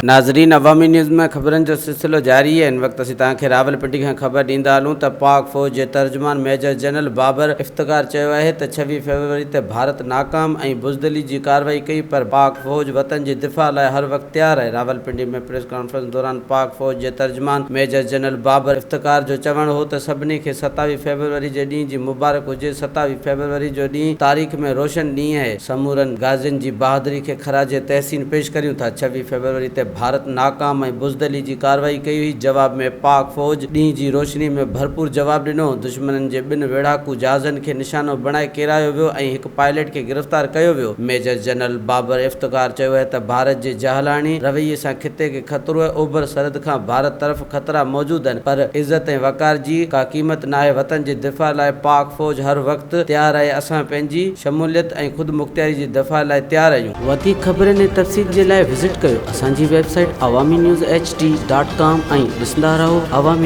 ناظرين عوامي نيوز ۾ خبرن جو سلسلو جاري آهي. هن وقت اسين توهان کي راولپنڊي کان خبر ڏيندا هلون ته پاڪ فوج جي ترجمان ميجر جنرل بابر افتخار چيو آهي ته 26 فيبروري تي ڀارت ناڪام ۽ بزدلي جي ڪارروائي ڪئي پر پاڪ فوج وطن جي دفاع لاء هر وقت تيار آهي. راولپنڊي ۾ پريس ڪانفرنس دوران پاڪ فوج جي ترجمان ميجر جنرل بابر افتخار جو چوڻ هو ته سڀني کي 27 فيبروري جي ڏينهن جي مبارڪ هجي، 27 فيبروري جو ڏينهن تاريخ ۾ روشن ڏينهن آهي. سمورن غازين جي بهادري کي خراج تحسين پيش ڪريون ٿا، 26 فيبروري تي ڀارت ناڪام ۽ بزدلي جي ڪارروائي ڪئي هئي، جواب ۾ پاڪ فوج ڏينهن جي روشني ۾ ڀرپور جواب ڏنو، دشمنن جي ٻن ويڙهاڪو جهازن کي نشانو بڻائي ڪيرايو ويو ۽ هڪ پائليٽ کي گرفتار ڪيو ويو. ميجر جنرل بابر افتخار چيو آهي ته ڀارت جي جاهلاڻي رويي سان خطي کي خطرو آهي، اوڀر سرحد کان ڀارت طرف خطرا موجود آهن پر عزت ۽ وقار جي ڪا قيمت ناهي، وطن جي دفاع لاء پاڪ فوج هر وقت تيار آهي، اسان پنهنجي شموليت ۽ خودمختياري جي دفاع لاء تيار آهيون. وڌيڪ خبرن ۽ تفصيل جي لاء وزٽ ڪيو اسان جي website Awami news H D dot com ۽ ڏسندا رهو عوامي.